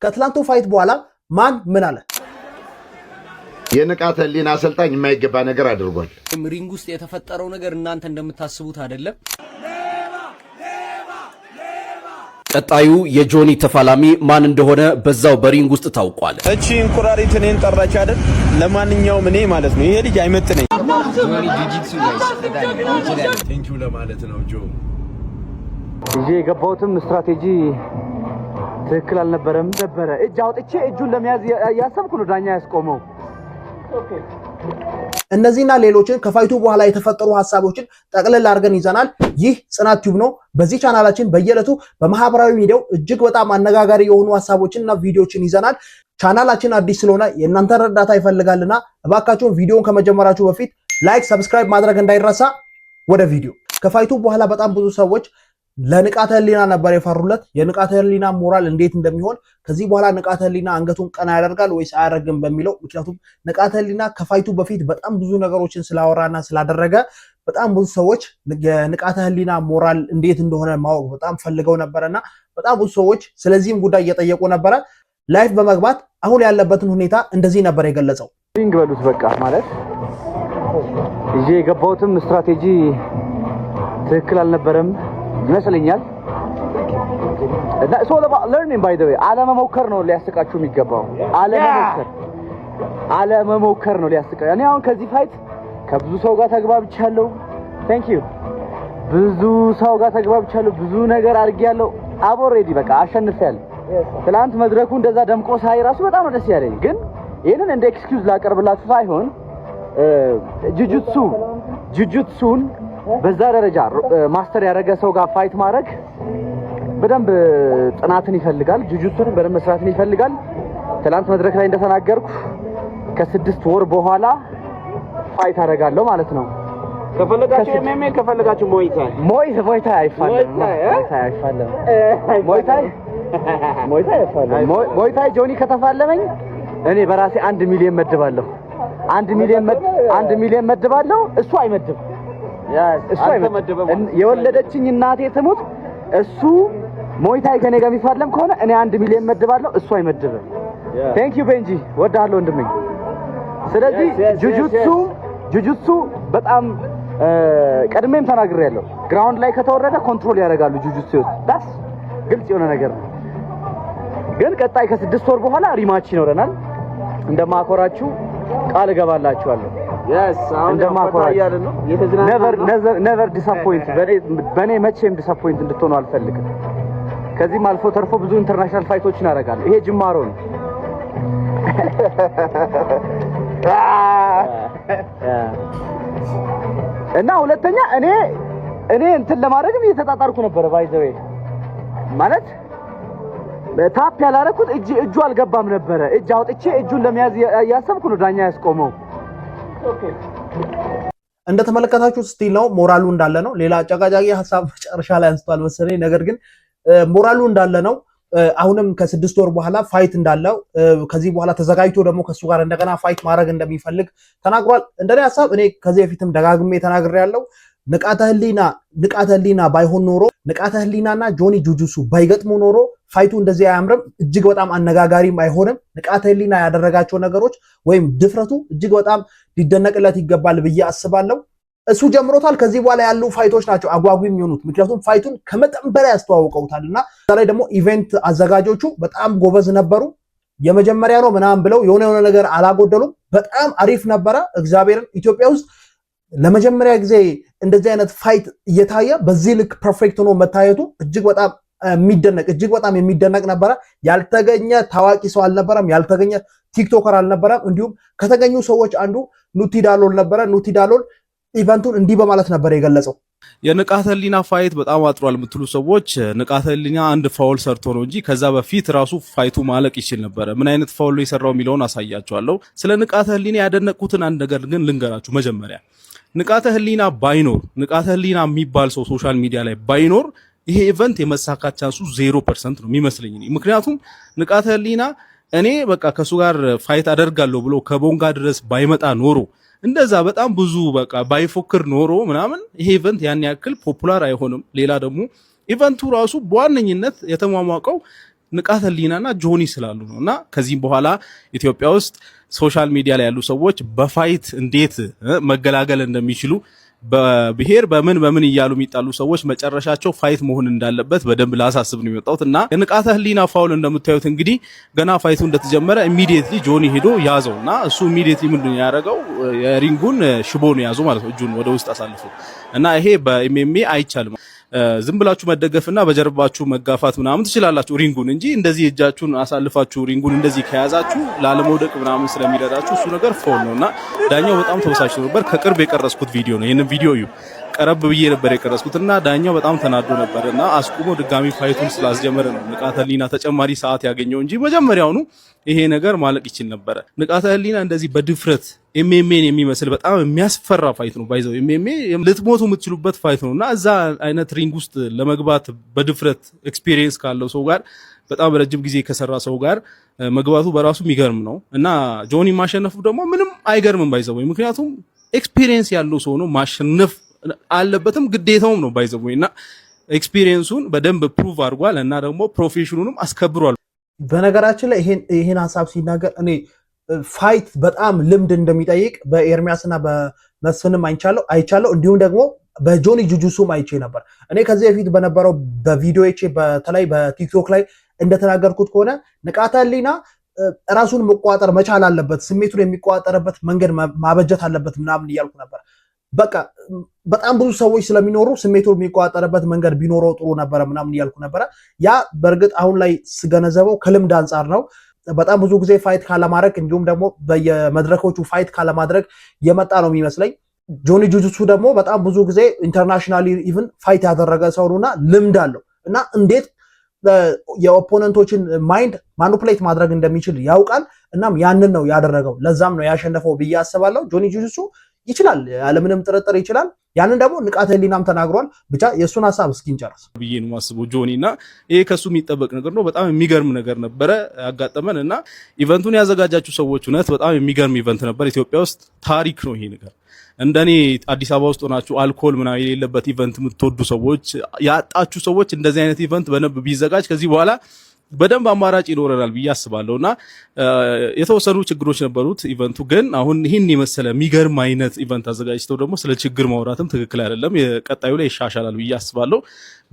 ከትላንቱ fight በኋላ ማን ምን አለ? የንቃተ ህሊና አሰልጣኝ የማይገባ ነገር አድርጓል። Ring ውስጥ የተፈጠረው ነገር እናንተ እንደምታስቡት አይደለም። ቀጣዩ የጆኒ ተፋላሚ ማን እንደሆነ በዛው በ ring ውስጥ ታውቋል። እቺ እንቁራሪት እኔን ጠራች አይደል? ለማንኛውም እኔ ማለት ነው ይሄ ልጅ አይመጥነኝ። ጆኒ ጁጂትሱ guys በጣም ይችላል። Thank you ለማለት ነው ጆ። ይዤ የገባሁትም ስትራቴጂ ትክክል አልነበረም ነበረ። እጅ አውጥቼ እጁን ለመያዝ እያሰብኩ ነው ዳኛ ያስቆመው። እነዚህና ሌሎችን ከ fight ኡ በኋላ የተፈጠሩ ሀሳቦችን ጠቅልል አድርገን ይዘናል። ይህ ጽናት ቲዩብ ነው። በዚህ ቻናላችን በየዕለቱ በማህበራዊ ሚዲያው እጅግ በጣም አነጋጋሪ የሆኑ ሀሳቦችን እና ቪዲዮችን ይዘናል። ቻናላችን አዲስ ስለሆነ የእናንተን እርዳታ ይፈልጋልና እባካችሁን ቪዲዮን ከመጀመራችሁ በፊት like፣ subscribe ማድረግ እንዳይረሳ። ወደ ቪዲዮ። ከ fight ኡ በኋላ በጣም ብዙ ሰዎች ለንቃተ ህሊና ነበር የፈሩለት። የንቃተ ህሊና ሞራል እንዴት እንደሚሆን፣ ከዚህ በኋላ ንቃተ ህሊና አንገቱን ቀና ያደርጋል ወይስ አያደርግም በሚለው፣ ምክንያቱም ንቃተ ህሊና ከ fight ኡ በፊት በጣም ብዙ ነገሮችን ስላወራና ስላደረገ በጣም ብዙ ሰዎች የንቃተ ህሊና ሞራል እንዴት እንደሆነ ማወቅ በጣም ፈልገው ነበረና በጣም ብዙ ሰዎች ስለዚህም ጉዳይ እየጠየቁ ነበረ። Live በመግባት አሁን ያለበትን ሁኔታ እንደዚህ ነበር የገለጸው። Ring በሉት በቃ። ማለት ይዤ የገባሁትም ስትራቴጂ ትክክል አልነበረም ይመስለኛል። እና it's all about learning, by the way። አለመሞከር ነው ሊያስቃችሁ የሚገባው። አለመሞከር፣ አለመሞከር ነው ሊያስቃ። እኔ አሁን ከዚህ fight ከብዙ ሰው ጋር ተግባብቻለሁ። Thank you። ብዙ ሰው ጋር ተግባብቻለሁ። ብዙ ነገር አድርጌያለሁ። I'm already በቃ አሸንፌያለሁ። ትላንት መድረኩ እንደዛ ደምቆ ሳይ ራሱ በጣም ነው ደስ ያለኝ። ግን ይህንን እንደ excuse ላቀርብላችሁ ሳይሆን ጁጁትሱን በዛ ደረጃ master ያደረገ ሰው ጋር fight ማድረግ በደንብ ጥናትን ይፈልጋል። ጁጁትሱን በደንብ መስራትን ይፈልጋል። ትላንት መድረክ ላይ እንደተናገርኩ ከ6 ወር በኋላ fight አደርጋለሁ ማለት ነው። ከፈለጋችሁ MMA፣ ከፈለጋችሁ ሞይታይ። ሞይታይ አይፋለም። ሞይታይ አይፋለም። ሞይታይ አይፋለም። ሞይታይ ጆኒ ከተፋለመኝ እኔ በራሴ 1 ሚሊዮን መድባለሁ። 1 ሚሊዮን መድባለሁ። እሱ አይመድብ፣ እሱ አይመድብ። የወለደችኝ እናቴ ትሙት፣ እሱ ሞይታይ ከኔ ጋር የሚፋለም ከሆነ እኔ 1 ሚሊዮን መድባለሁ፣ እሱ አይመድብም። Thank you ቤንጂ፣ ወድሃለሁ ወንድሜ። ስለዚህ ጁጁትሱ በጣም ቀድሜም ተናግሬያለሁ። Ground ላይ ከተወረደ control ያደርጋሉ ጁጁትሱዎች። That's ግልጽ የሆነ ነገር ነው። ግን ቀጣይ ከ6 ወር በኋላ rematch ይኖረናል። እንደማኮራችሁ ቃል እገባላችኋለሁ። እንደማኮራችሁ፣ never disappoint። በኔ መቼም disappoint እንድትሆኑ አልፈልግም። ከዚህም አልፎ ተርፎ ብዙ international fight ኦችን አደርጋለሁ። ይሄ ጅማሮ ነው። እና ሁለተኛ እኔ እንትን ለማድረግም እየተጣጣርኩ ነበረ። By the way ማለት tap ያላረኩት እጁ አልገባም ነበረ። እጅ አውጥቼ እጁን ለመያዝ እያሰብኩ ነው ዳኛ ያስቆመው። እንደተመለከታችሁት still ነው ሞራሉ እንዳለ ነው። ሌላ አጨቃጫቂ ሀሳብ መጨረሻ ላይ አንስቷል መሰለኝ። ነገር ግን ሞራሉ እንዳለ ነው። አሁንም ከ6 ወር በኋላ fight እንዳለው፣ ከዚህ በኋላ ተዘጋጅቶ ደግሞ ከእሱ ጋር እንደገና fight ማድረግ እንደሚፈልግ ተናግሯል። እንደኔ ሀሳብ እኔ ከዚህ በፊትም ደጋግሜ ተናግሬያለሁ። ንቃተ ህሊና ባይሆን ኖሮ፣ ንቃተ ህሊናና ጆኒ ጁጁሱ ባይገጥሙ ኖሮ fight ኡ እንደዚህ አያምርም፣ እጅግ በጣም አነጋጋሪም አይሆንም። ንቃተ ህሊና ያደረጋቸው ነገሮች ወይም ድፍረቱ እጅግ በጣም ሊደነቅለት ይገባል ብዬ አስባለሁ። እሱ ጀምሮታል። ከዚህ በኋላ ያሉ fight ኦች ናቸው አጓጊ የሚሆኑት። ምክንያቱም fight ኡን ከመጠን በላይ ያስተዋውቀውታል እና እዛ ላይ ደግሞ event አዘጋጆቹ በጣም ጎበዝ ነበሩ። የመጀመሪያ ነው ምናምን ብለው የሆነ የሆነ ነገር አላጎደሉም። በጣም አሪፍ ነበረ። እግዚአብሔርን ኢትዮጵያ ውስጥ ለመጀመሪያ ጊዜ እንደዚህ አይነት fight እየታየ በዚህ ልክ perfect ሆኖ መታየቱ እጅግ በጣም የሚደነቅ ነበረ። ያልተገኘ ታዋቂ ሰው አልነበረም። ያልተገኘ TikToker አልነበረም። እንዲሁም ከተገኙ ሰዎች አንዱ ኑቲ ዳሎል ነበረ። ኑቲ ዳሎል event ኡን እንዲህ በማለት ነበር የገለጸው። የንቃተ ህሊና fight በጣም አጥሯል የምትሉ ሰዎች፣ ንቃተ ህሊና አንድ foul ሰርቶ ነው እንጂ ከዛ በፊት ራሱ fight ኡ ማለቅ ይችል ነበረ። ምን አይነት foul ነው የሰራው የሚለውን አሳያችኋለሁ። ስለ ንቃተ ህሊና ያደነቅኩትን አንድ ነገር ግን ልንገራችሁ። መጀመሪያ ንቃተ ህሊና ባይኖር፣ ንቃተ ህሊና የሚባል ሰው social media ላይ ባይኖር ይሄ event የመሳካት chance ኡ 0% ነው የሚመስለኝ። ምክንያቱም ንቃተ ህሊና እኔ በቃ ከእሱ ጋር fight አደርጋለሁ ብሎ ከቦንጋ ድረስ ባይመጣ ኖሮ፣ እንደዛ በጣም ብዙ በቃ ባይፎክር ኖሮ ምናምን ይሄ event ያን ያክል popular አይሆንም። ሌላ ደግሞ event ኡ ራሱ በዋነኝነት የተሟሟቀው ንቃተ ህሊናና ጆኒ ስላሉ ነው። እና ከዚህም በኋላ ኢትዮጵያ ውስጥ social media ላይ ያሉ ሰዎች በ fight እንዴት መገላገል እንደሚችሉ፣ በብሔር በምን በምን እያሉ የሚጣሉ ሰዎች መጨረሻቸው fight መሆን እንዳለበት በደንብ ላሳስብ ነው የመጣሁት። እና የንቃተ ህሊና foul እንደምታዩት እንግዲህ ገና fight ኡ እንደተጀመረ immediately ጆኒ ሄዶ ያዘው። እና እሱ immediately ምንድን ነው ያደረገው? የ ring ኡን ሽቦ ነው ያዘው ማለት ነው፣ እጁን ወደ ውስጥ አሳልፎ። እና ይሄ በ MMA አይቻልም። ዝም ብላችሁ መደገፍና በጀርባችሁ መጋፋት ምናምን ትችላላችሁ ring ኡን እንጂ እንደዚህ እጃችሁን አሳልፋችሁ ring ኡን እንደዚህ ከያዛችሁ ላለመውደቅ ምናምን ስለሚረዳችሁ እሱ ነገር foul ነው። እና ዳኛው በጣም ተበሳጭቶ ነበር። ከቅርብ የቀረጽኩት ቪዲዮ ነው። ይህንን ቪዲዮ እዩ። ቀረብ ብዬ ነበር የቀረጽኩት እና ዳኛው በጣም ተናዶ ነበር እና አስቁሞ ድጋሚ fight ኡን ስላስጀመረ ነው ንቃተ ህሊና ተጨማሪ ሰዓት ያገኘው እንጂ መጀመሪያውኑ ይሄ ነገር ማለቅ ይችል ነበረ። ንቃተ ህሊና እንደዚህ በድፍረት MMA ን የሚመስል በጣም የሚያስፈራ fight ነው። By the way MMA ልትሞቱ የምትችሉበት fight ነው እና እዛ አይነት ring ውስጥ ለመግባት በድፍረት experience ካለው ሰው ጋር፣ በጣም ረጅም ጊዜ ከሰራ ሰው ጋር መግባቱ በራሱ የሚገርም ነው እና ጆኒ ማሸነፉ ደግሞ ምንም አይገርምም by the way፣ ምክንያቱም experience ያለው ሰው ነው፣ ማሸነፍ አለበትም፣ ግዴታውም ነው by the way። እና experience ኡን በደንብ prove አድርጓል እና ደግሞ profession ኑንም አስከብሯል። በነገራችን ላይ ይሄን ሀሳብ ሲናገር እኔ fight በጣም ልምድ እንደሚጠይቅ በኤርሚያስ እና በመስፍንም አይቻለሁ፣ እንዲሁም ደግሞ በጆኒ ጁጁሱም አይቼ ነበር። እኔ ከዚህ በፊት በነበረው በቪዲዮዎቼ በተለይ በቲክቶክ ላይ እንደተናገርኩት ከሆነ ንቃተ ህሊና ራሱን መቆጣጠር መቻል አለበት፣ ስሜቱን የሚቆጣጠርበት መንገድ ማበጀት አለበት ምናምን እያልኩ ነበር። በቃ በጣም ብዙ ሰዎች ስለሚኖሩ ስሜቱን የሚቆጣጠርበት መንገድ ቢኖረው ጥሩ ነበረ ምናምን እያልኩ ነበረ። ያ በእርግጥ አሁን ላይ ስገነዘበው ከልምድ አንጻር ነው። በጣም ብዙ ጊዜ fight ካለማድረግ እንዲሁም ደግሞ በየመድረኮቹ fight ካለማድረግ የመጣ ነው የሚመስለኝ። ጆኒ ጁጁሱ ደግሞ በጣም ብዙ ጊዜ internationally even fight ያደረገ ሰው ነውና ልምድ አለው እና እንዴት የ opponent ኦችን mind manipulate ማድረግ እንደሚችል ያውቃል። እናም ያንን ነው ያደረገው። ለዛም ነው ያሸነፈው ብዬ አስባለሁ። ጆኒ ጁጁሱ ይችላል፣ ያለምንም ጥርጥር ይችላል። ያንን ደግሞ ንቃተ ህሊናም ተናግሯል። ብቻ የእሱን ሀሳብ እስኪንጨርስ ብዬ ነው የማስበው ጆኒ። እና ይሄ ከሱ የሚጠበቅ ነገር ነው። በጣም የሚገርም ነገር ነበረ ያጋጠመን እና event ኡን ያዘጋጃችሁ ሰዎች እውነት በጣም የሚገርም event ነበር። ኢትዮጵያ ውስጥ ታሪክ ነው ይሄ ነገር። እንደኔ አዲስ አበባ ውስጥ ሆናችሁ አልኮል ምናምን የሌለበት event የምትወዱ ሰዎች፣ ያጣችሁ ሰዎች፣ እንደዚህ አይነት event በደንብ ቢዘጋጅ ከዚህ በኋላ በደንብ አማራጭ ይኖረናል ብዬ አስባለሁ። እና የተወሰኑ ችግሮች ነበሩት event ኡ፣ ግን አሁን ይህን የመሰለ የሚገርም አይነት event አዘጋጅተው ደግሞ ስለ ችግር ማውራትም ትክክል አይደለም። የቀጣዩ ላይ ይሻሻላል ብዬ አስባለሁ።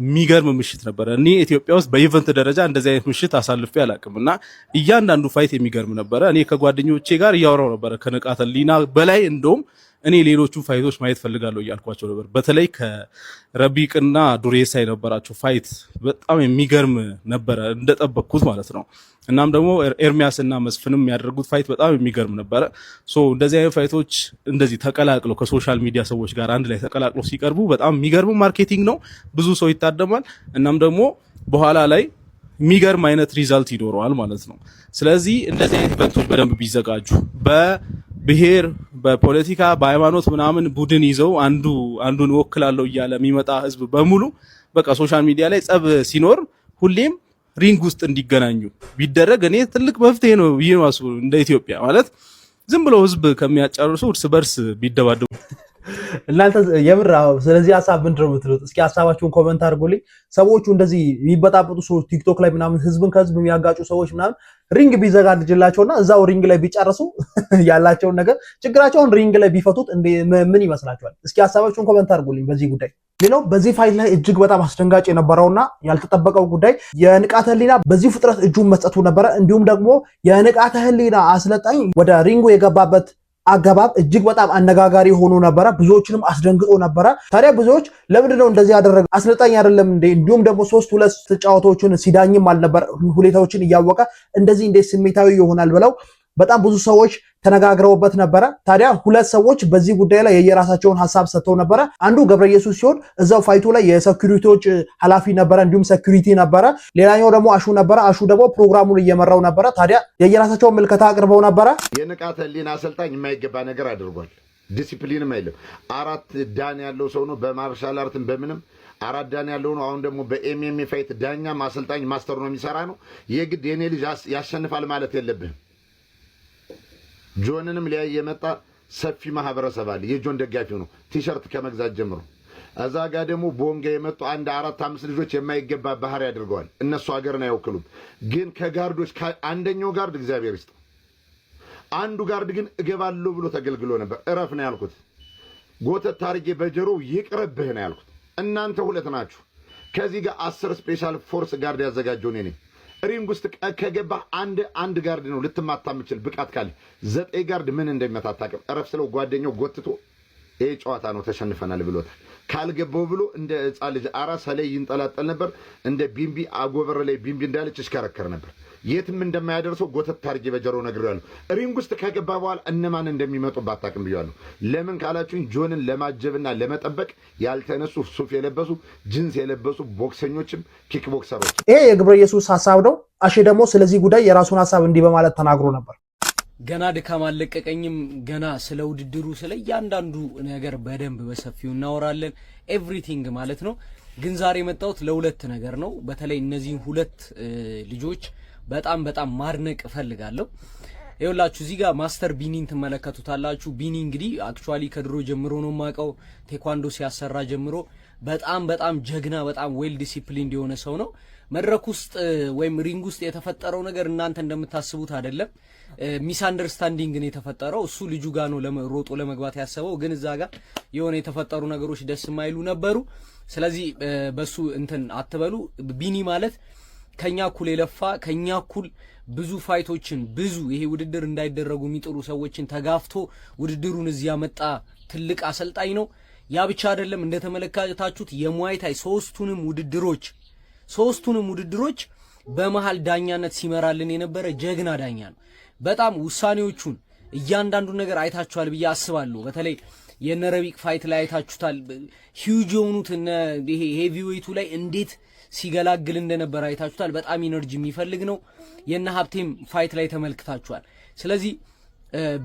የሚገርም ምሽት ነበረ። እኔ ኢትዮጵያ ውስጥ በ event ደረጃ እንደዚህ አይነት ምሽት አሳልፌ አላውቅም። እና እያንዳንዱ fight የሚገርም ነበረ። እኔ ከጓደኞቼ ጋር እያወራው ነበረ፣ ከንቃተ ህሊና በላይ እንደውም እኔ ሌሎቹ fight ኦች ማየት ፈልጋለሁ እያልኳቸው ነበር። በተለይ ከረቢቅና ዱሬሳ የነበራቸው fight በጣም የሚገርም ነበረ፣ እንደጠበቅኩት ማለት ነው። እናም ደግሞ ኤርሚያስ እና መስፍንም ያደረጉት fight በጣም የሚገርም ነበረ። So እንደዚህ አይነት fight ኦች እንደዚህ ተቀላቅለው ከ social media ሰዎች ጋር አንድ ላይ ተቀላቅለው ሲቀርቡ በጣም የሚገርም marketing ነው። ብዙ ሰው ይታደማል። እናም ደግሞ በኋላ ላይ የሚገርም አይነት result ይኖረዋል ማለት ነው። ስለዚህ እንደዚህ አይነት event ኦች በደንብ ቢዘጋጁ፣ በብሔር፣ በፖለቲካ፣ በሃይማኖት ምናምን ቡድን ይዘው አንዱ አንዱን እወክላለሁ እያለ የሚመጣ ህዝብ በሙሉ በቃ social media ላይ ጸብ ሲኖር ሁሌም ring ውስጥ እንዲገናኙ ቢደረግ እኔ ትልቅ መፍትሄ ነው ብዬ ነው የማስበው። እንደ ኢትዮጵያ ማለት ዝም ብለው ህዝብ ከሚያጫርሱ እርስ በርስ ቢደባደቡ እናንተ የምር ስለዚህ ሀሳብ ምንድን ነው የምትሉት? እስኪ ሀሳባችሁን comment አድርጉልኝ። ሰዎቹ እንደዚህ የሚበጣበጡ ሰዎች፣ ቲክቶክ ላይ ምናምን ህዝብን ከህዝብ የሚያጋጩ ሰዎች ምናምን ring ቢዘጋጅላቸውና እዛው ring ላይ ቢጨርሱ፣ ያላቸውን ነገር ችግራቸውን ring ላይ ቢፈቱት ምን ይመስላችኋል? እስኪ ሀሳባችሁን comment አድርጉልኝ በዚህ ጉዳይ። ሌላው በዚህ fight ላይ እጅግ በጣም አስደንጋጭ የነበረውና ያልተጠበቀው ጉዳይ የንቃተ ህሊና በዚህ ፍጥነት እጁን መስጠቱ ነበረ። እንዲሁም ደግሞ የንቃተ ህሊና አሰልጣኝ ወደ ring ኡ የገባበት አገባብ እጅግ በጣም አነጋጋሪ ሆኖ ነበረ። ብዙዎችንም አስደንግጦ ነበረ። ታዲያ ብዙዎች ለምንድን ነው እንደዚህ ያደረገ፣ አሰልጣኝ አይደለም እንዴ? እንዲሁም ደግሞ ሶስት ሁለት ጨዋታዎችን ሲዳኝም አልነበር፣ ሁኔታዎችን እያወቀ እንደዚህ እንዴት ስሜታዊ ይሆናል ብለው በጣም ብዙ ሰዎች ተነጋግረውበት ነበረ። ታዲያ ሁለት ሰዎች በዚህ ጉዳይ ላይ የየራሳቸውን ሀሳብ ሰጥተው ነበረ። አንዱ ገብረ ኢየሱስ ሲሆን እዛው fight ኡ ላይ የ security ዎች ኃላፊ ነበረ፣ እንዲሁም security ነበረ። ሌላኛው ደግሞ አሹ ነበረ። አሹ ደግሞ ፕሮግራሙን እየመራው ነበረ። ታዲያ የየራሳቸውን ምልከታ አቅርበው ነበረ። የንቃተ ህሊና አሰልጣኝ የማይገባ ነገር አድርጓል። ዲሲፕሊንም አይደለም። አራት ዳን ያለው ሰው ነው። በ martial art ን በምንም አራት ዳን ያለው ነው። አሁን ደግሞ በ MMA fight ዳኛም አሰልጣኝ master ነው የሚሰራ ነው። የግድ የኔ ልጅ ያሸንፋል ማለት የለብህም። ጆንንም ሊያይ የመጣ ሰፊ ማህበረሰብ አለ። የጆን ደጋፊው ነው። ቲሸርት ከመግዛት ጀምሮ እዛ ጋ ደግሞ ቦንጋ የመጡ አንድ አራት አምስት ልጆች የማይገባ ባህሪ አድርገዋል። እነሱ ሀገርን አይወክሉም። ግን ከ guard ኦች አንደኛው guard እግዚአብሔር ይስጥ፣ አንዱ guard ግን እገባለሁ ብሎ ተገልግሎ ነበር። እረፍ ነው ያልኩት። ጎተት አድርጌ በጆሮው ይቅርብህ ነው ያልኩት። እናንተ ሁለት ናችሁ። ከዚህ ጋር 10 special force guard ያዘጋጀው እኔ ነኝ። Ring ውስጥ ከገባህ አንድ አንድ guard ነው ልትማታ የምችል ብቃት ካለ፣ ዘጠኝ guard ምን እንደሚመታ አታውቅም። እረፍ ስለው ጓደኛው ጎትቶ ይህ ጨዋታ ነው ተሸንፈናል ብሎታል። ካልገባው ብሎ እንደ ሕፃን ልጅ አራስ ላይ ይንጠላጠል ነበር። እንደ ቢምቢ አጎበር ላይ ቢምቢ እንዳለች ይሽከረከር ነበር። የትም እንደማያደርሰው ጎተት አድርጌ በጆሮው ነግሬዋለሁ። Ring ውስጥ ከገባ በኋላ እነማን እንደሚመጡ ባታውቅም ብያለሁ። ለምን ካላችሁኝ ጆንን ለማጀብና ለመጠበቅ ያልተነሱ ሱፍ የለበሱ፣ ጅንስ የለበሱ ቦክሰኞችም kick boxer ኦች። ይሄ የገብረ ኢየሱስ ሀሳብ ነው። አሼ ደግሞ ስለዚህ ጉዳይ የራሱን ሀሳብ እንዲህ በማለት ተናግሮ ነበር። ገና ድካም አልለቀቀኝም። ገና ስለ ውድድሩ ስለ እያንዳንዱ ነገር በደንብ በሰፊው እናወራለን። Everything ማለት ነው። ግን ዛሬ የመጣሁት ለሁለት ነገር ነው። በተለይ እነዚህን ሁለት ልጆች በጣም በጣም ማድነቅ እፈልጋለሁ። ይኸውላችሁ እዚህ ጋር master ቢኒን ትመለከቱታላችሁ። ቢኒ እንግዲህ actually ከድሮ ጀምሮ ነው የማውቀው፣ ቴኳንዶ ሲያሰራ ጀምሮ በጣም በጣም ጀግና፣ በጣም well disciplined የሆነ ሰው ነው። መድረክ ውስጥ ወይም ring ውስጥ የተፈጠረው ነገር እናንተ እንደምታስቡት አይደለም። Misunderstanding ነው የተፈጠረው። እሱ ልጁ ጋር ነው ሮጦ ለመግባት ያሰበው፣ ግን እዛ ጋር የሆነ የተፈጠሩ ነገሮች ደስ የማይሉ ነበሩ። ስለዚህ በሱ እንትን አትበሉ። ቢኒ ማለት ከኛ እኩል የለፋ፣ ከኛ እኩል ብዙ fight ኦችን፣ ብዙ ይሄ ውድድር እንዳይደረጉ የሚጥሩ ሰዎችን ተጋፍቶ ውድድሩን እዚህ ያመጣ ትልቅ አሰልጣኝ ነው። ያ ብቻ አይደለም። እንደተመለከታችሁት የሙዋይታይ ሶስቱንም ውድድሮች በመሃል ዳኛነት ሲመራልን የነበረ ጀግና ዳኛ ነው። በጣም ውሳኔዎቹን እያንዳንዱ ነገር አይታችኋል ብዬ አስባለሁ። በተለይ የነረቢቅ fight ላይ አይታችሁታል። Huge የሆኑት ይሄ heavyweight ኡ ላይ እንዴት ሲገላግል እንደነበር አይታችሁታል። በጣም energy የሚፈልግ ነው። የነ ሀብቴም fight ላይ ተመልክታችኋል። ስለዚህ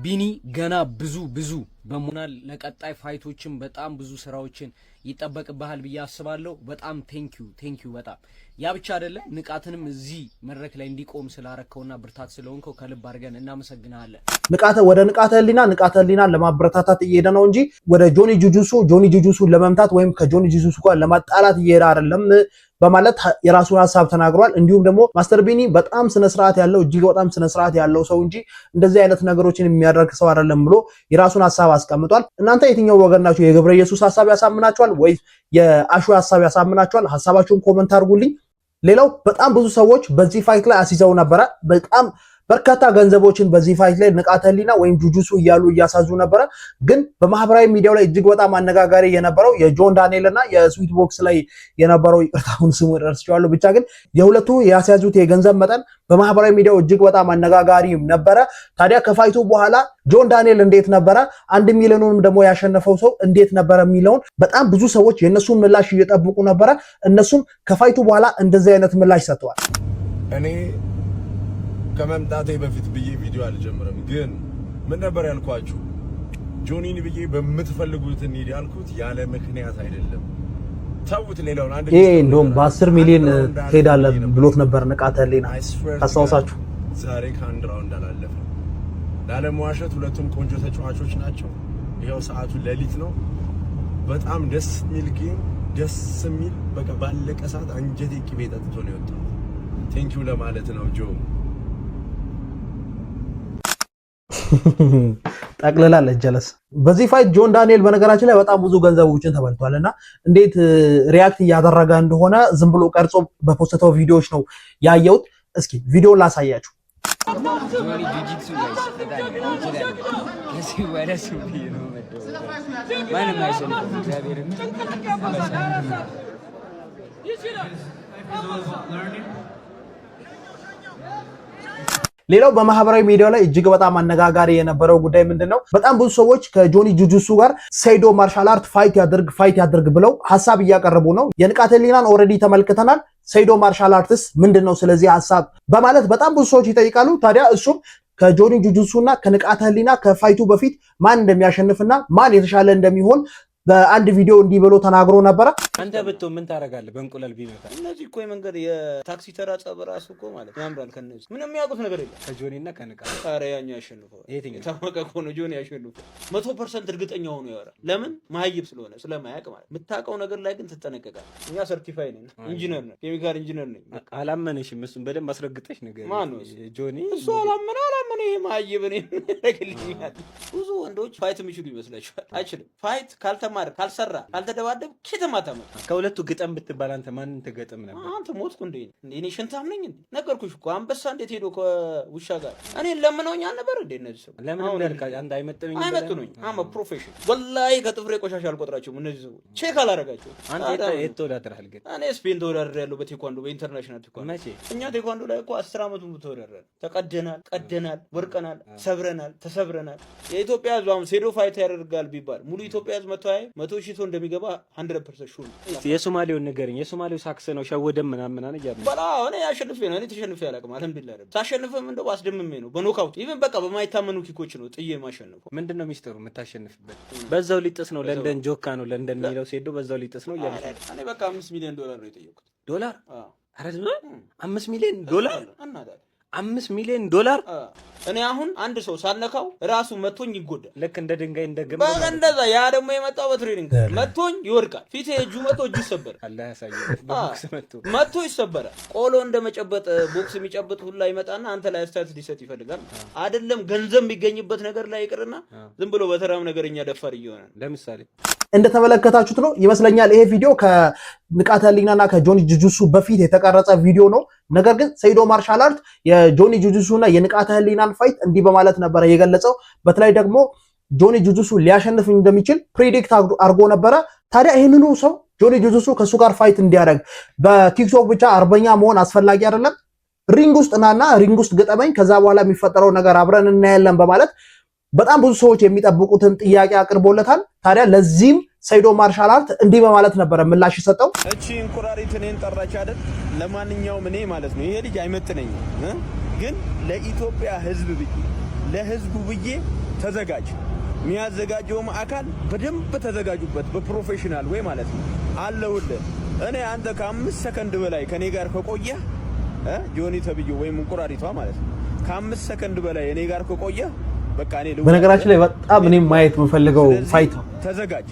ቢኒ ገና ብዙ ብዙ በሞናል ለቀጣይ fight ኦችም በጣም ብዙ ስራዎችን ይጠበቅብሃል ብዬ አስባለሁ። በጣም thank you, thank you በጣም። ያ ብቻ አይደለም፣ ንቃትንም እዚህ መድረክ ላይ እንዲቆም ስላረከውና ብርታት ስለሆንከው ከልብ አድርገን እናመሰግናለን። ንቃተ ወደ ንቃተ ህሊና ንቃተ ህሊናን ለማበረታታት እየሄደ ነው እንጂ ወደ ጆኒ ጁጁሱ ጆኒ ጁጁሱን ለመምታት ወይም ከጆኒ ጁጁሱ ጋር ለማጣላት እየሄደ አይደለም በማለት የራሱን ሀሳብ ተናግሯል። እንዲሁም ደግሞ master ቢኒ በጣም ስነስርዓት ያለው፣ እጅግ በጣም ስነስርዓት ያለው ሰው እንጂ እንደዚህ አይነት ነገሮችን የሚያደርግ ሰው አይደለም ብሎ የራሱን ሀሳብ አስቀምጧል። እናንተ የትኛው ወገን ናችሁ? የገብረ ኢየሱስ ሀሳብ ያሳምናችኋል ወይ የአሹ ሀሳብ ያሳምናችኋል? ሀሳባችሁን comment አድርጉልኝ። ሌላው በጣም ብዙ ሰዎች በዚህ fight ላይ አስይዘው ነበረ። በጣም በርካታ ገንዘቦችን በዚህ fight ላይ ንቃተ ህሊና ወይም ጁጁሱ እያሉ እያሳዙ ነበረ። ግን በማህበራዊ ሚዲያው ላይ እጅግ በጣም አነጋጋሪ የነበረው የጆን ዳንኤል እና የስዊት ቦክስ ላይ የነበረው፣ ይቅርታውን ስሙ ረስቼዋለሁ፣ ብቻ ግን የሁለቱ ያስያዙት የገንዘብ መጠን በማህበራዊ ሚዲያው እጅግ በጣም አነጋጋሪ ነበረ። ታዲያ ከ fight ኡ በኋላ ጆን ዳንኤል እንዴት ነበረ፣ 1 ሚሊዮኑንም ደግሞ ያሸነፈው ሰው እንዴት ነበረ የሚለውን በጣም ብዙ ሰዎች የእነሱን ምላሽ እየጠበቁ ነበረ። እነሱም ከ fight ኡ በኋላ እንደዚህ አይነት ምላሽ ሰጥተዋል። እኔ ከመምጣቴ በፊት ብዬ ቪዲዮ አልጀምርም፣ ግን ምን ነበር ያልኳችሁ? ጆኒን ብዬ በምትፈልጉት እንሂድ ያልኩት ያለ ምክንያት አይደለም። ተውት ሌላውን። አንድ ይሄ እንደውም በ10 ሚሊዮን ትሄዳለህ ብሎት ነበር ንቃተ ህሊና ካስታውሳችሁ። ዛሬ ከአንድ round አላለፈም። ላለመዋሸት ሁለቱም ቆንጆ ተጫዋቾች ናቸው። ይኸው ሰዓቱ ሌሊት ነው። በጣም ደስ የሚል game፣ ደስ የሚል በቃ ባለቀ ሰዓት አንጀቴ ቅቤ ጠጥቶ ነው የወጣው። Thank you ለማለት ነው ጆ። ጠቅልላለች ጀለስ። በዚህ fight ጆን ዳንኤል በነገራችን ላይ በጣም ብዙ ገንዘቦችን ተበልቷል እና እንዴት react እያደረገ እንደሆነ ዝም ብሎ ቀርጾ በፖስተው ቪዲዮዎች ነው ያየሁት። እስኪ ቪዲዮን ላሳያችሁ። ጆኒ ጁጂትሱ guys በጣም ይችላል። ከዚህ በኋላ እሱ ብዬ ነው የምመደበው። ማንም አይሸንፍም። እግዚአብሔርን። ሌላው በማህበራዊ ሚዲያው ላይ እጅግ በጣም አነጋጋሪ የነበረው ጉዳይ ምንድን ነው? በጣም ብዙ ሰዎች ከጆኒ ጁጁሱ ጋር ሴዶ martial art fight ያድርግ፣ fight ያድርግ ብለው ሀሳብ እያቀረቡ ነው። የንቃተ ህሊናን already ተመልክተናል። ሴዶ martial arts ምንድን ነው ስለዚህ ሀሳብ በማለት በጣም ብዙ ሰዎች ይጠይቃሉ። ታዲያ እሱም ከጆኒ ጁጁሱ እና ከንቃተ ህሊና ከ fight ኡ በፊት ማን እንደሚያሸንፍና ማን የተሻለ እንደሚሆን በአንድ ቪዲዮ እንዲህ ብሎ ተናግሮ ነበረ። አንተ ብትሆን ምን ታደርጋለህ? በእንቁላል ቢመታ። እነዚህ እኮ የመንገድ የታክሲ ተራ ጸብ ራሱ እኮ ማለት ያምራል። ከነዚህ ምንም የሚያውቁት ነገር የለም። ከጆኒ እና ከንቃት ኧረ ያኛው ያሸንፈዋል። የትኛው? የታወቀ እኮ ነው። ጆኒ ያሸንፈዋል። 100% እርግጠኛ ሆኖ ያወራል። ለምን? መሀይብ ስለሆነ ስለማያውቅ ማለት። የምታውቀው ነገር ላይ ግን ትጠነቀቃለህ። እኛ certify ነን፣ ኢንጂነር ነን፣ chemical engineer ነኝ። አላመነሽም። እሱን በደንብ አስረግጠሽ ንገሪኝ። ማን ነው እሱ? ጆኒ። እሱ አላመነ አላመነ ይሄ መሀይብ እኔ ምን ያደርግልኛል? ብዙ ወንዶች fight የሚችሉ ይመስላችኋል? አይችልም። Fight ካልተማረ፣ ካልሰራ፣ ካልተደባደብ ኬትም አታመጣም። ከሁለቱ ግጠም ብትባል አንተ ማንን ትገጥም ነበር? አንተ ሞትኩ እንዴ? እኔ ሽንታም ነኝ እንዴ? ነገርኩሽ እኮ፣ አንበሳ እንዴት ሄዶ ከውሻ ጋር እኔ ለምነውኝ አልነበር እንዴ እነዚህ ሰው? ለምን እንዳልካ አንተ አይመጥኑኝ? አይመጥኑኝ። I'm a professional፣ ወላሂ ከጥፍሬ ቆሻሻ አልቆጥራቸውም። እነዚህ ሰዎች check አላረጋቸውም። አንተ የት ተወዳድረሃል ግን? እኔ ስፔን ተወዳድሬያለሁ በቴኳንዶ፣ በ international ቴኳንዶ። መቼ? እኛ ቴኳንዶ ላይ እኮ 10 ዓመቱ ሙሉ ተወዳድረናል። ተቀደናል፣ ቀደናል፣ ወርቀናል፣ ሰብረናል፣ ተሰብረናል። የኢትዮጵያ ሕዝብ አሁን ሴዶ fight ያደርጋል ቢባል ሙሉ ኢትዮጵያ ሕዝብ መቶ ሀያ 100,000 ሰው እንደሚገባ 100% sure ነው። የሶማሌውን ንገረኝ። የሶማሌው ሳክስ ነው ሸወደን ምናምን ምናምን እያሉ ነው። በላ እኔ አሸንፌ ነው። እኔ ተሸንፌ አላውቅም። አልሐምዱሊላህ ረብ ሳሸንፍም እንደው አስደምሜ ነው በ knockout፣ even በቃ በማይታመኑ kick ኦች ነው ጥዬ ማሸንፈው። ምንድን ነው ሚስጥሩ የምታሸንፍበት? በዛው ሊጥስ ነው ለንደን ጆካ ነው ለንደን የሚለው ሴዶ በዛው ሊጥስ ነው እያሉ ነው። እኔ በቃ 5 ሚሊዮን ዶላር ነው የጠየኩት። ዶላር? አዎ። ኧረ 5 ሚሊዮን ዶላር? እናዳለን። 5 ሚሊዮን ዶላር? እኔ አሁን አንድ ሰው ሳልነካው ራሱ መቶኝ ይጎዳል። ልክ እንደ ድንጋይ እንደ ግንብ። በቃ እንደዛ። ያ ደግሞ የመጣው በ training መቶኝ ይወድቃል። ፊቴ እጁ መቶ እጁ ይሰበራል። አላህ ያሳየው። በቦክስ መቶ መቶ ይሰበራል። ቆሎ እንደ መጨበጥ ቦክስ የሚጨብጥ ሁላ ይመጣና አንተ ላይ አስተያየት ሊሰጥ ይፈልጋል። አይደለም ገንዘብ የሚገኝበት ነገር ላይ ይቅርና ዝም ብሎ በተራም ነገር እኛ ደፋር እየሆነ ነው። ለምሳሌ እንደተመለከታችሁት ነው ይመስለኛል። ይሄ ቪዲዮ ከንቃተ ህሊናና ከጆኒ ጁጁሱ በፊት የተቀረጸ ቪዲዮ ነው። ነገር ግን ሰይዶ ማርሻል አርት የጆኒ ጁጁሱ እና የንቃተ ህሊናን fight እንዲህ በማለት ነበረ የገለጸው። በተለይ ደግሞ ጆኒ ጁጁሱ ሊያሸንፍ እንደሚችል predict አድርጎ ነበረ። ታዲያ ይህንኑ ሰው ጆኒ ጁጁሱ ከእሱ ጋር fight እንዲያደርግ በቲክቶክ ብቻ አርበኛ መሆን አስፈላጊ አይደለም፣ ring ውስጥ ናና ring ውስጥ ግጠመኝ፣ ከዛ በኋላ የሚፈጠረው ነገር አብረን እናያለን በማለት በጣም ብዙ ሰዎች የሚጠብቁትን ጥያቄ አቅርቦለታል። ታዲያ ለዚህም ሰይዶ ማርሻል አርት እንዲህ በማለት ነበረ ምላሽ የሰጠው። እቺ እንቁራሪት እኔን ጠራች አይደል? ለማንኛውም እኔ ማለት ነው ይሄ ልጅ አይመጥነኝም እ ግን ለኢትዮጵያ ሕዝብ ብዬ፣ ለሕዝቡ ብዬ ተዘጋጅ። የሚያዘጋጀውም አካል በደንብ ተዘጋጁበት፣ በ professional way ማለት ነው። አለሁልህ። እኔ አንተ ከ5 ሰከንድ በላይ ከኔ ጋር ከቆየህ ጆኒ ተብዬው ወይም እንቁራሪቷ ማለት ነው ከ5 ሰከንድ በላይ እኔ ጋር ከቆየህ በቃ እኔ በነገራችን ላይ በጣም እኔም ማየት የምፈልገው fight ነው። ተዘጋጅ።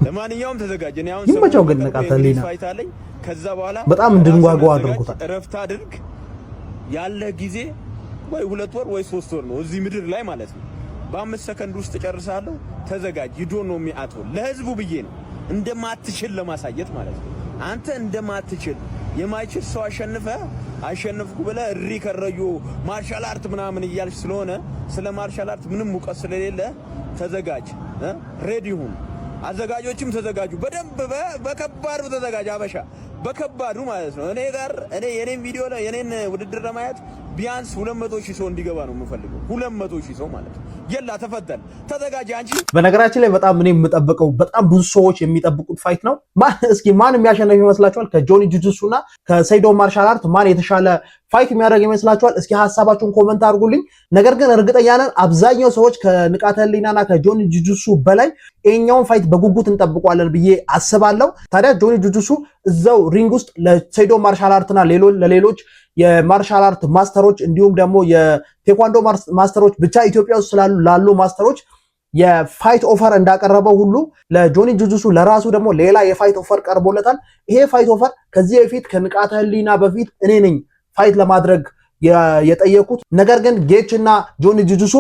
ለማንኛውም ተዘጋጅ። እኔ አሁን ይመቸው ግን ንቃተ ህሊና። fight አለኝ። ከዛ በኋላ በጣም እንድንጓጓ አድርጎታል። እረፍት አድርግ። ያለ ጊዜ ወይ 2 ወር ወይ 3 ወር ነው እዚህ ምድር ላይ ማለት ነው። በ5 ሰከንድ ውስጥ ጨርሳለሁ። ተዘጋጅ። You don't know me at all። ለህዝቡ ብዬ ነው እንደማትችል ለማሳየት ማለት ነው። አንተ እንደማትችል፣ የማይችል ሰው አሸንፈ አሸንፍኩ ብለህ እሪ ከረዩ martial art ምናምን እያልሽ ስለሆነ ስለ martial art ምንም እውቀት ስለሌለ ተዘጋጅ፣ ready ሁን። አዘጋጆችም ተዘጋጁ፣ በደንብ በከባዱ ተዘጋጅ። አበሻ በከባዱ ማለት ነው። እኔ ጋር እኔ የኔን ቪዲዮ የኔን ውድድር ለማየት ቢያንስ 200,000 ሰው እንዲገባ ነው የምፈልገው። 200,000 ሰው ማለት ነው። የላ ተፈደል ተዘጋጅ አንቺ። በነገራችን ላይ በጣም እኔ የምጠብቀው፣ በጣም ብዙ ሰዎች የሚጠብቁት fight ነው። ማን እስኪ ማን የሚያሸንፍ ይመስላችኋል? ከጆኒ ጁጁሱ እና ከሰይዶ ማርሻል አርት ማን የተሻለ fight የሚያደርግ ይመስላችኋል? እስኪ ሀሳባችሁን comment አድርጉልኝ። ነገር ግን እርግጠኛ ነን አብዛኛው ሰዎች ከንቃተ ህሊናና ከጆኒ ጁጁሱ በላይ ይሄኛውን fight በጉጉት እንጠብቀዋለን ብዬ አስባለሁ። ታዲያ ጆኒ ጁጁሱ እዛው ring ውስጥ ለሰይዶ ማርሻል አርትና ለሌሎች የ martial art master ኦች እንዲሁም ደግሞ የቴኳንዶ master ኦች፣ ብቻ ኢትዮጵያ ውስጥ ስላሉ ላሉ master ኦች የ fight offer እንዳቀረበው ሁሉ ለጆኒ ጁጁሱ ለራሱ ደግሞ ሌላ የ fight offer ቀርቦለታል። ይሄ fight offer ከዚህ በፊት ከንቃተ ህሊና በፊት እኔ ነኝ fight ለማድረግ የጠየኩት፣ ነገር ግን ጌች እና ጆኒ ጁጁሱ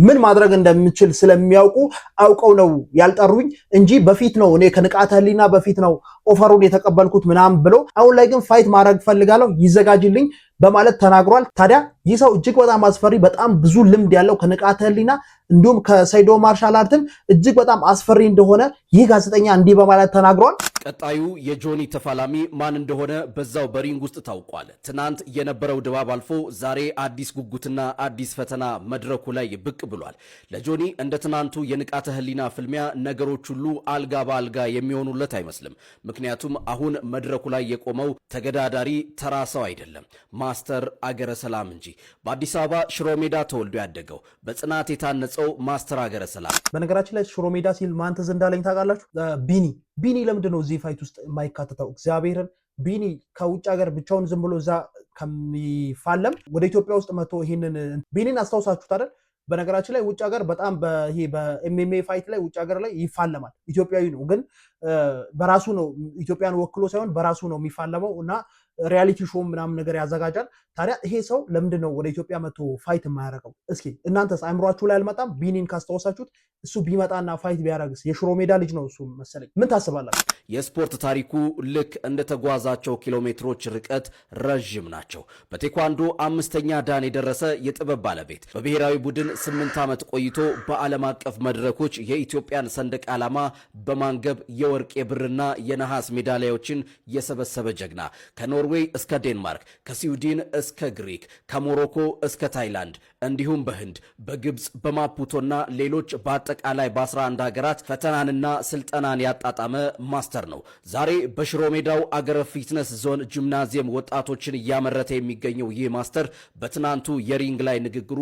ምን ማድረግ እንደምችል ስለሚያውቁ አውቀው ነው ያልጠሩኝ እንጂ በፊት ነው፣ እኔ ከንቃተ ህሊና በፊት ነው offer ኡን የተቀበልኩት ምናምን ብሎ፣ አሁን ላይ ግን fight ማድረግ ፈልጋለሁ፣ ይዘጋጅልኝ በማለት ተናግሯል። ታዲያ ይህ ሰው እጅግ በጣም አስፈሪ፣ በጣም ብዙ ልምድ ያለው፣ ከንቃተ ህሊና እንዲሁም ከሰይዶ ማርሻል አርትም እጅግ በጣም አስፈሪ እንደሆነ ይህ ጋዜጠኛ እንዲህ በማለት ተናግሯል። ቀጣዩ የጆኒ ተፋላሚ ማን እንደሆነ በዛው በ ring ውስጥ ታውቋል። ትናንት የነበረው ድባብ አልፎ ዛሬ አዲስ ጉጉትና አዲስ ፈተና መድረኩ ላይ ብቅ ብሏል። ለጆኒ እንደ ትናንቱ የንቃተ ህሊና ፍልሚያ ነገሮች ሁሉ አልጋ በአልጋ የሚሆኑለት አይመስልም። ምክንያቱም አሁን መድረኩ ላይ የቆመው ተገዳዳሪ ተራ ሰው አይደለም፣ ማስተር አገረ ሰላም እንጂ። በአዲስ አበባ ሽሮ ሜዳ ተወልዶ ያደገው፣ በጽናት የታነጸው ማስተር አገረ ሰላም። በነገራችን ላይ ሽሮ ሜዳ ሲል ማን ትዝ እንዳለኝ ታውቃላችሁ? ቢኒ። ቢኒ ለምንድን ነው እዚህ fight ውስጥ የማይካተተው? እግዚአብሔርን፣ ቢኒ ከውጭ ሀገር ብቻውን ዝም ብሎ እዛ ከሚፋለም ወደ ኢትዮጵያ ውስጥ መጥቶ ይሄንን፣ ቢኒን አስታውሳችሁት አይደል? በነገራችን ላይ ውጭ ሀገር በጣም ይሄ በ MMA fight ላይ ውጭ ሀገር ላይ ይፋለማል። ኢትዮጵያዊ ነው፣ ግን በራሱ ነው፣ ኢትዮጵያን ወክሎ ሳይሆን በራሱ ነው የሚፋለመው እና reality show ምናምን ነገር ያዘጋጃል። ታዲያ ይሄ ሰው ለምንድን ነው ወደ ኢትዮጵያ መጥቶ fight የማያደርገው? እስኪ እናንተስ አእምሯችሁ ላይ አልመጣም? ቢኒን ካስታወሳችሁት እሱ ቢመጣና fight ቢያደርግስ? የሽሮ ሜዳ ልጅ ነው እሱ መሰለኝ። ምን ታስባላችሁ? የስፖርት ታሪኩ ልክ እንደተጓዛቸው ኪሎ ሜትሮች ርቀት ረዥም ናቸው። በቴኳንዶ አምስተኛ ዳን የደረሰ የጥበብ ባለቤት፣ በብሔራዊ ቡድን 8 ዓመት ቆይቶ በዓለም አቀፍ መድረኮች የኢትዮጵያን ሰንደቅ ዓላማ በማንገብ የወርቅ፣ የብርና የነሐስ ሜዳሊያዎችን የሰበሰበ ጀግና፣ ከኖርዌይ እስከ ዴንማርክ፣ ከስዊድን እስከ ግሪክ፣ ከሞሮኮ እስከ ታይላንድ እንዲሁም በህንድ፣ በግብፅ፣ በማፑቶና ሌሎች በአጠቃላይ በ11 ሀገራት ፈተናንና ስልጠናን ያጣጣመ ማስተር ነው። ዛሬ በሽሮ ሜዳው አገረ fitness zone ጂምናዚየም ወጣቶችን እያመረተ የሚገኘው ይህ ማስተር በትናንቱ የ ring ላይ ንግግሩ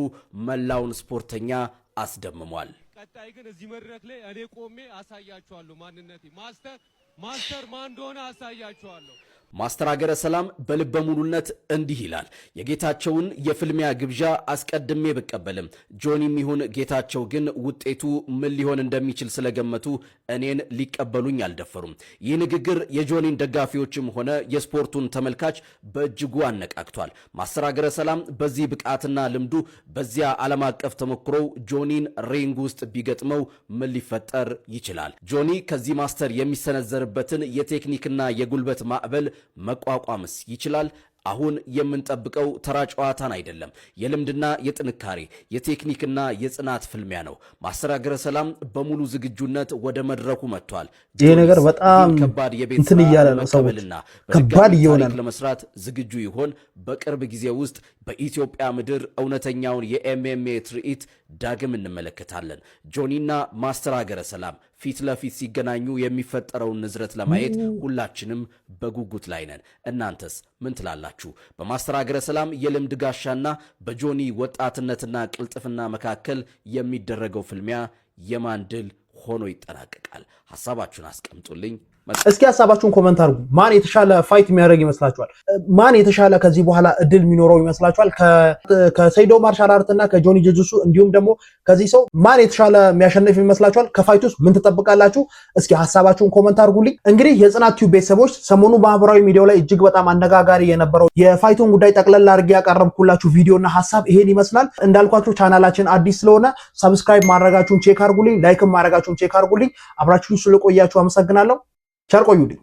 መላውን ስፖርተኛ አስደምሟል። ቀጣይ ግን እዚህ መድረክ ላይ እኔ ቆሜ አሳያችኋለሁ ማንነቴ። ማስተር ማስተር ማን እንደሆነ አሳያችኋለሁ። ማስተር አገረ ሰላም በልበ ሙሉነት እንዲህ ይላል። የጌታቸውን የፍልሚያ ግብዣ አስቀድሜ ብቀበልም ጆኒም ይሁን ጌታቸው ግን ውጤቱ ምን ሊሆን እንደሚችል ስለገመቱ እኔን ሊቀበሉኝ አልደፈሩም። ይህ ንግግር የጆኒን ደጋፊዎችም ሆነ የስፖርቱን ተመልካች በእጅጉ አነቃቅቷል። ማስተር አገረ ሰላም በዚህ ብቃትና ልምዱ፣ በዚያ ዓለም አቀፍ ተሞክሮው ጆኒን ring ውስጥ ቢገጥመው ምን ሊፈጠር ይችላል? ጆኒ ከዚህ ማስተር የሚሰነዘርበትን የቴክኒክና የጉልበት ማዕበል መቋቋምስ ይችላል? አሁን የምንጠብቀው ተራ ጨዋታን አይደለም። የልምድና የጥንካሬ፣ የቴክኒክና የጽናት ፍልሚያ ነው። ማስተር አገረ ሰላም በሙሉ ዝግጁነት ወደ መድረኩ መጥቷል። ይሄ ነገር በጣም ከባድ የቤት እንትን ስራ እያለ ነው፣ ሰዎች ለመቀበልና ከባድ በድጋሚ እየሆነ ታሪክ ነው። ለመስራት ዝግጁ ይሆን? በቅርብ ጊዜ ውስጥ በኢትዮጵያ ምድር እውነተኛውን የ MMA ትርኢት ዳግም እንመለከታለን። ጆኒና ማስተር አገረ ሰላም ፊት ለፊት ሲገናኙ የሚፈጠረውን ንዝረት ለማየት ሁላችንም በጉጉት ላይ ነን። እናንተስ ምን ትላላችሁ? በማስተር አገረ ሰላም የልምድ ጋሻና በጆኒ ወጣትነትና ቅልጥፍና መካከል የሚደረገው ፍልሚያ የማን ድል ሆኖ ይጠናቀቃል? ሀሳባችሁን አስቀምጡልኝ። እስኪ ሀሳባችሁን comment አድርጉ። ማን የተሻለ fight የሚያደርግ ይመስላችኋል? ማን የተሻለ ከዚህ በኋላ እድል የሚኖረው ይመስላችኋል? ከሰይዶ martial art እና ከጆኒ ጁጁሱ እንዲሁም ደግሞ ከዚህ ሰው ማን የተሻለ የሚያሸንፍ ይመስላችኋል? ከ fight ኡስ ምን ትጠብቃላችሁ? እስኪ ሀሳባችሁን comment አድርጉልኝ። እንግዲህ የጽናት ቲዩብ ቤተሰቦች፣ ሰሞኑ ማህበራዊ ሚዲያው ላይ እጅግ በጣም አነጋጋሪ የነበረው የ fight ኡን ጉዳይ ጠቅለል አድርጌ ያቀረብኩላችሁ ቪዲዮ እና ሀሳብ ይሄን ይመስላል። እንዳልኳችሁ ቻናላችን አዲስ ስለሆነ subscribe ማድረጋችሁን check አድርጉልኝ፣ like ም ማድረጋችሁን check አድርጉልኝ። አብራችሁን ስለቆያችሁ አመሰግናለሁ። ቸር ቆዩልኝ።